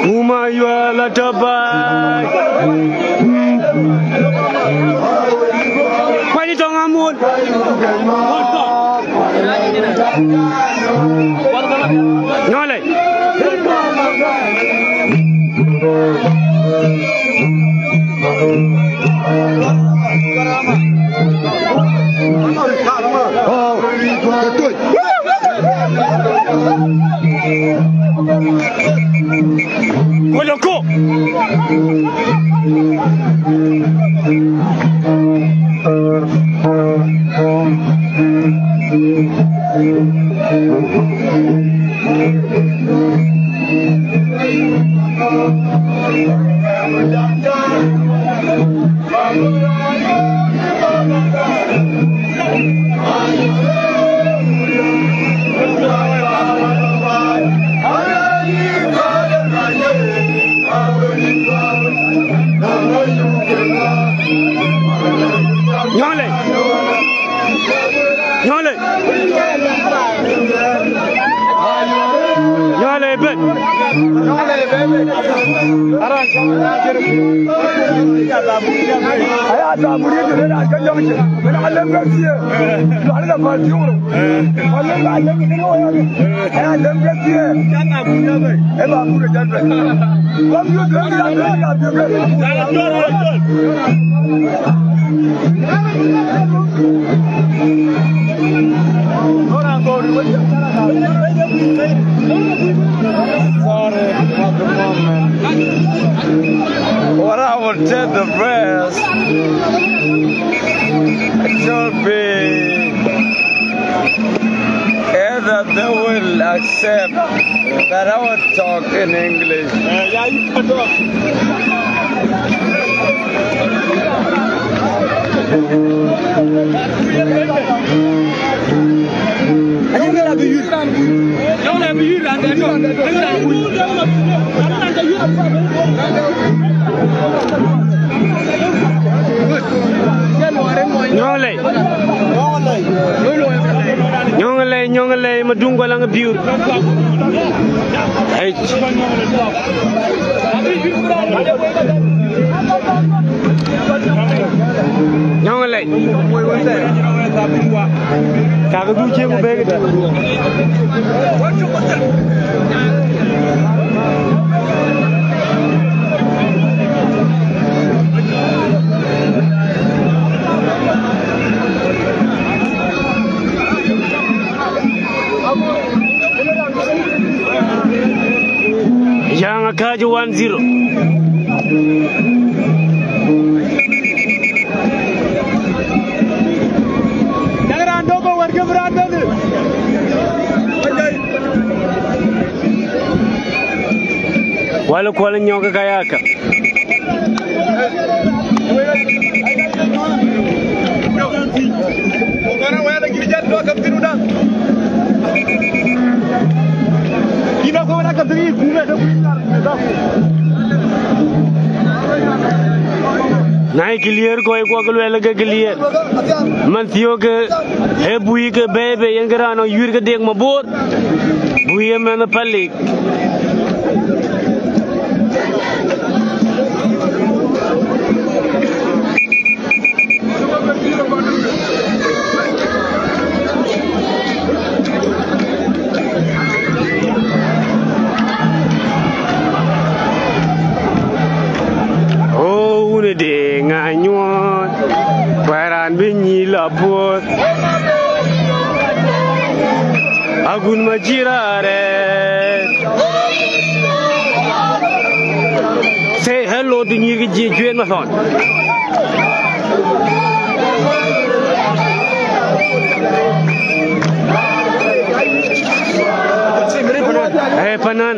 Kuma yuɛl atɔ̈ baai. Kuany tɔŋ amuɔl. Nyɔlɛ. Koloko. Aya taburi de na ka jong je. Na le ba tiuro. Wala ba le ni wo ya. Aya le ba tie. E ba bure jan be. Kom yu de ya de ya de. Sorry for the moment. What I will tell the rest, it should be either they will accept that I will talk in English. Uh, yeah, you can talk. Nyɔŋ lei. Nyɔŋ lei, nyɔŋ lei, Maduŋ Gɔl Aŋabiur. Hey. Nyɔŋ lei. Kakë du cieŋ ku bek de. Jaŋ Akääc one zero. Jaŋ raan dɔ̈k, wärkë bï raan bɛ̈n. Wal Kuɔl Nyɔk ka ya ka. Na ye clear kɔc kuɔ ke luɛl ke clear. Man thiɔ̈k ke e bui ke bɛ̈ɛ̈i bei yen ke raan nɔŋ yuiir ke Deŋ Mabor. Bui ye mɛnh palik. O wun ë Deŋ anyuɔɔn, kuɛ̈r raan bï nyïïn lɔ puɔ̈th. Agun macï raan rɛɛt. Say hello to nyïïr ke jiëc cueen mathɔn. Eh, panan.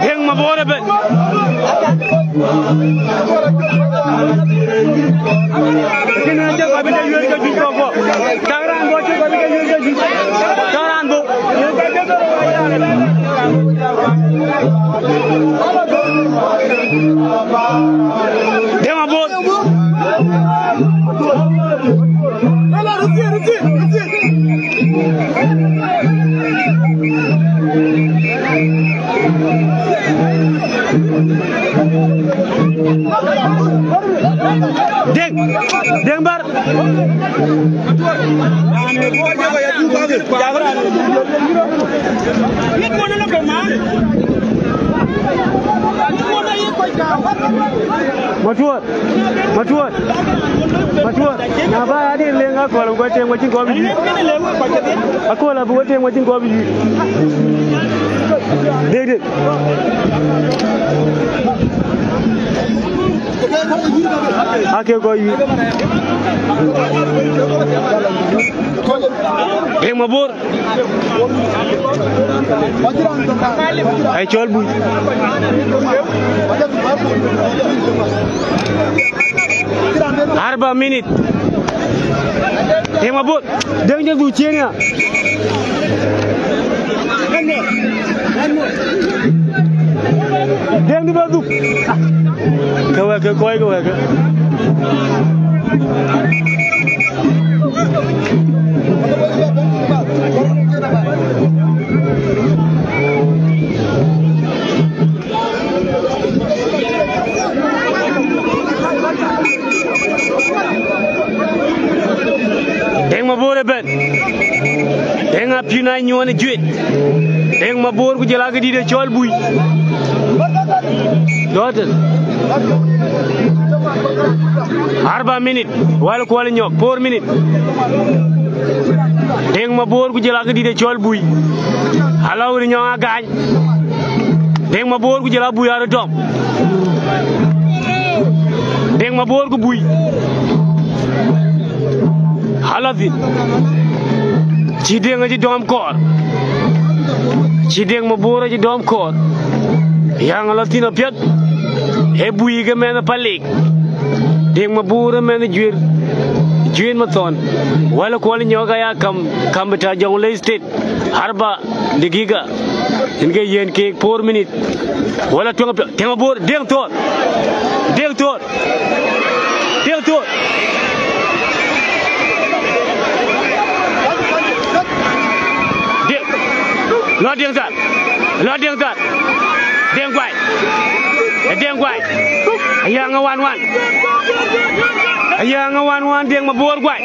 Deŋ Mabor ëbɛ̈n. Lakin ë cï kɔc bï ke yuëër ke juëc kɔ̈k guɔ. Cak raan bɔ̈, cï kɔc bï ke yuëër ke juëc. Cak raan bɔ̈. Deŋ Mabor. Deŋ, Deŋ Bär. Matuɔt, Matuɔt, Matuɔt. Na ba ya dir leŋ Akol, ku teem wacin kɔp yï. Akol abï we teem wacin kɔp yï. Dek, dek. Ake kɔc yï. Mabor. Ai cɔl bui. Arba minit. Deŋ Mabor. Deŋ jɔ dhuk ciëën ya. Deŋ dï bä dhuk. Ke wɛ̈k ke kɔc ke wɛ̈k ke. Deŋ Mabor ëbɛ̈n. Deŋ apiu na nyuɔɔn ë juëc. Deŋ Mabor ku jël akëdït ë cɔl bui. Dɔɔtën. Arba minit. Wal kuɔl nyɔk. Four minit. Deŋ Mabor ku jël akëdït ë cɔl bui. Alɔu ri nyɔŋ agany. Deŋ Mabor ku jël abui arë dɔm. Deŋ Mabor ku bui. Ala thïn. Cï Deŋ acï dɔm kɔɔr. Cï Deŋ Mabor acï dɔm kɔɔr. Yäŋ ala thïn apiɛth. Ee bui ke mɛnh Palik. Deŋ Mabor ee mɛnh Juër. Juër Mathɔn. Wal kuɔl nyɔk aya kam, kam bita Jonglei State. Arba degiga. Yen ke yen keek four minute. Wala tueŋ apiɛth. Deŋ Mabor, Deŋ thɔɔr. Deŋ thɔɔr. Deŋ thɔɔr. Deŋ. Lɔ Deŋ thar. Lɔ Deŋ thar. Deŋ guai. Deŋ guai. Ayaŋ ë wan wan. Ayaŋ ë wan wan Deŋ Mabor guai.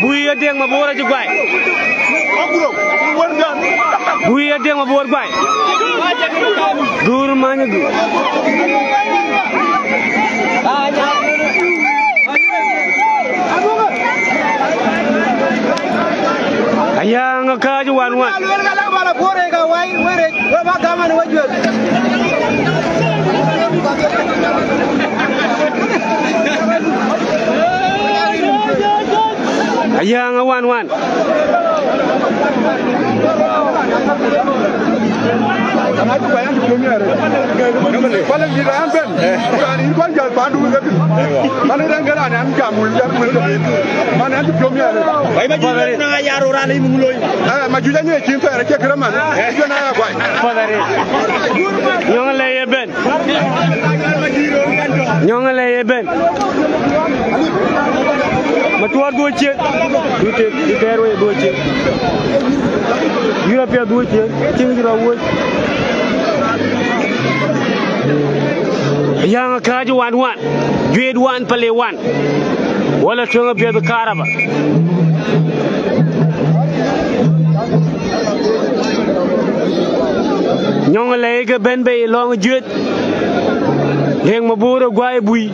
Bui ë Deŋ Mabor acï guai. Bui ë Deŋ Mabor guai. Gur many gur. Ayaŋ ë kääc wan wan. Ayaŋ ë wan wan. Majuc anyɛ cin thɛɛr acie kërë man. Juën aya guai. Nyɔŋ lɛ̈i ëbɛ̈n. Nyɔŋ lɛ̈i ëbɛ̈n. Matuɔɔr dhuɔ̈k ciëën. Du tëër, du tëër wei dhuɔ̈k ciëën. Yïn apiɛth dhuɔ̈k ciëën. Cïn yï rɔt wuɔ̈c. Yäŋ ë kääc wan wan. Juët wan, Pale wan. Wala tueŋ apiɛth karaba. Nyɔŋ lɛ̈i ke bɛ̈n bei lɔŋ juët. Deŋ Mabor ë guai bui.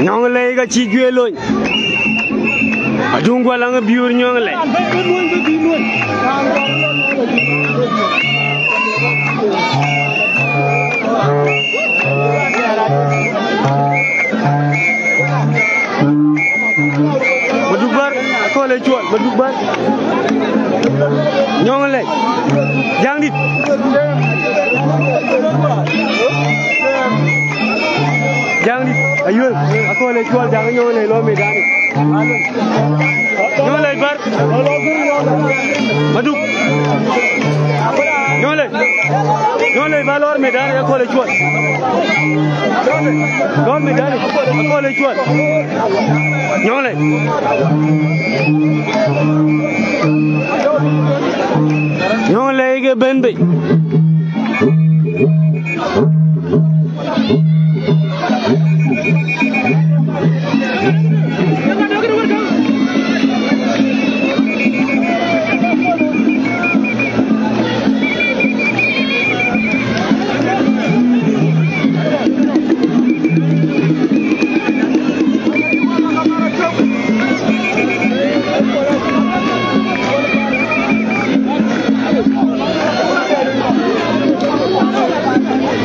Nyɔŋ lɛ̈i ka cï juëc lony. Aduŋ guɔ laŋ ë biöör nyɔŋ lɛ̈i. Maduk bär, akɔ̈l ë cuɔl, Maduk bär. Nyɔŋ lɛ̈i. Jaŋdït. Jaŋdït, ayuel, akɔ̈l ë cuɔl, jaŋ nyɔŋ lɛ̈i lɔ medani. Nyɔŋ lɛ̈i bär. Maduk. Nyɔŋ lɛ̈i. Nyɔŋ lɛ̈i. Ba lɔɔr medan ë kööl ë cuɔl. Lɔɔr medan ë kööl ë cuɔl. Nyɔŋ lei. Nyɔŋ lei ke bɛ̈n bei.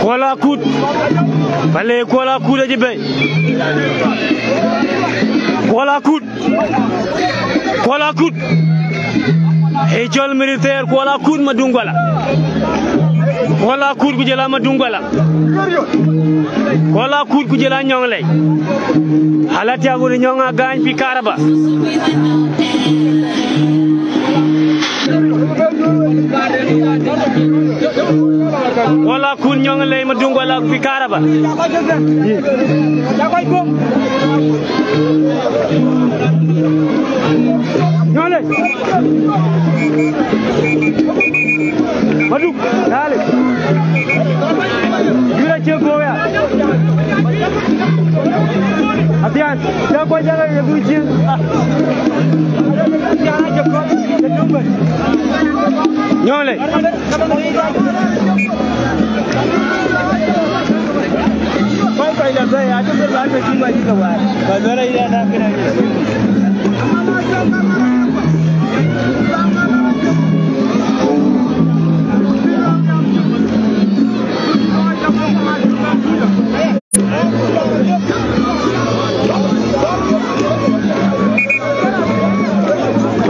Kuɔl Akut. Pale Kuɔl Akut acï bei. Kuɔl Akut. Kuɔl Akut. Ee cɔl militɛɛr Kuɔl Akut Madung Guala. Kuɔl Akut ku jɔl a Madung Guala. Kuɔl Akut ku jɔl a Nyɔŋ lei. Ala tiak wun Nyɔŋ Agany pi karaba. Kuɔl Akut Nyɔŋ lei Madung Guala pi karaba. Nyɔŋ lei. Maduk, dale. Jura cie guɔ ya. Athian, ja kua jaga ye du cie. Athian a je kɔt, je du ben. Nyɔŋ lei.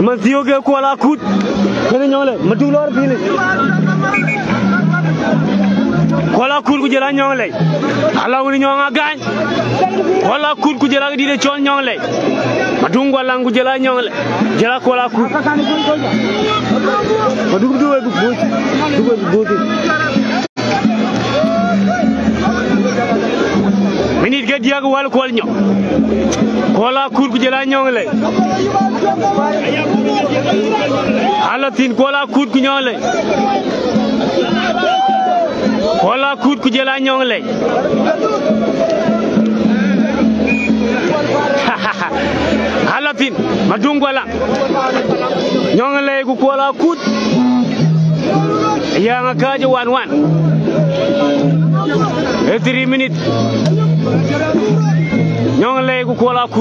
Man thiɔ̈k ke Kuɔl Akut. Kënë Nyɔŋ lei, Maduk lɔɔr pïïr. Kuɔl Akut ku jɔl a Nyɔŋ lei. Ala wun Nyɔŋ Agany. Kuɔl Akut ku jɔl a dït ë cɔl Nyɔŋ lei. Madung Guala ku jɔl a Nyɔŋ lei. Jɔl a Kuɔl Akut. Maduk du we bï buth. Du we bï buth. Minit ke diäk wäl Kuɔl Nyɔŋ. Kuɔl Akut ku jɔl a Nyɔŋ lei. Ala thïn Kuɔl Akut ku Nyɔŋ lei. Kuɔl Akut ku jɔl a Nyɔŋ lei. Ala thïn Madung Guala. Nyɔŋ lei ku Kuɔl Akut. Yäŋ akääc wan wan. Ee three minute. Nyɔŋ lei ku Kuɔl Akut.